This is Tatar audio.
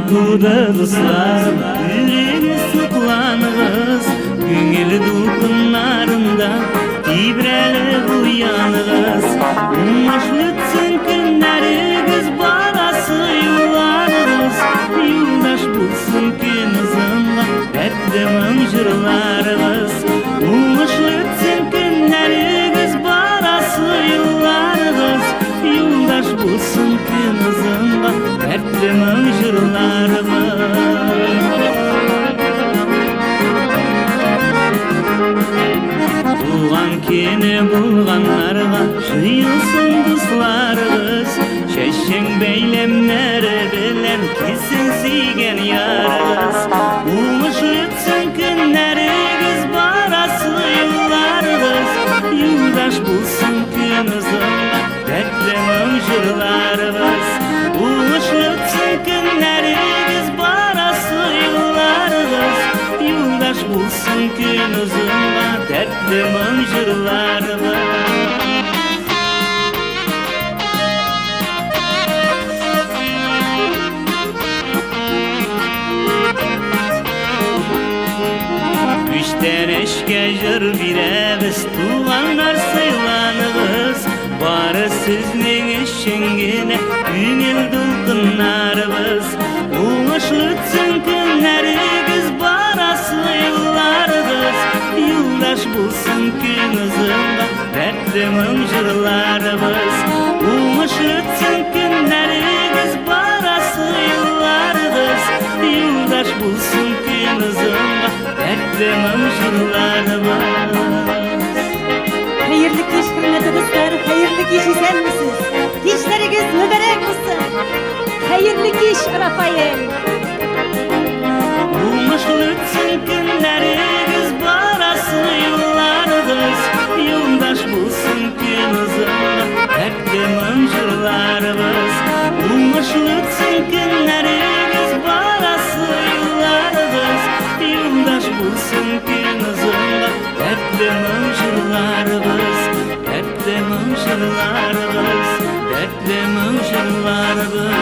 туды, дусларым, Күрегез, сокланыгыз. Күңел дулкыннарында Тибрәлеп уяныгыз. Уңышлы үтсен көннәрегез, Барасы юлларыгыз. Юлдаш булсын көн озынга Дәртле моң җырларыгыз. Уңышлы үтсен көннәрегез, Барасы юлларыгыз. Юлдаш булсын көн озынга Дәртле моң җырларыгыз. Туган көне булганнарга Җыелсын дусларыгыз. Чәчәң бәйләмнәре белән Килсен сөйгән ярыгыз. Уңышлы үтсен көннәрегез, Барасы юлларыгыз. Юлдаш булсын көн озынга Дәртле моң җырларыгыз. Уңышлы үтсен көннәрегез, Барасы юлларыгыз. Юлдаш булсын көн озынга Дәртле моң җырларыгыз. Күчтәнәчкә җыр бирәбез, туганнар, сыйланыгыз. Бары сезнең өчен генә күңел дулкыннарыбыз. Уңышлы үтсен көннәрегез, барасы юлларыгыз. Юлдаш булсын көн озынга дәртле моң җырларыбыз. Уңышлы үтсен көннәрегез, барасы юлларыгыз. Юлдаш булсын көн озынга дәртле моң җырларыбыз. Хәерле кич, хөрмәтле дуслар, хәерле кич, исәнмесез. Кичләрегез мөбарәк булсын. Хәерле кич, Рафаэль. Уңышлы үтсен көннәрегез, барасы юлларыгыз. Юлдаш булсын көн озынга дәртле моң җырларыбыз. Уңышлы үтсен көннәрегез, барасы юлларыгыз. Юлдаш булсын көн озынга дәртле моң җырларыбыз. Дәртле моң җырларыбыз, дәртле моң җырларыбыз.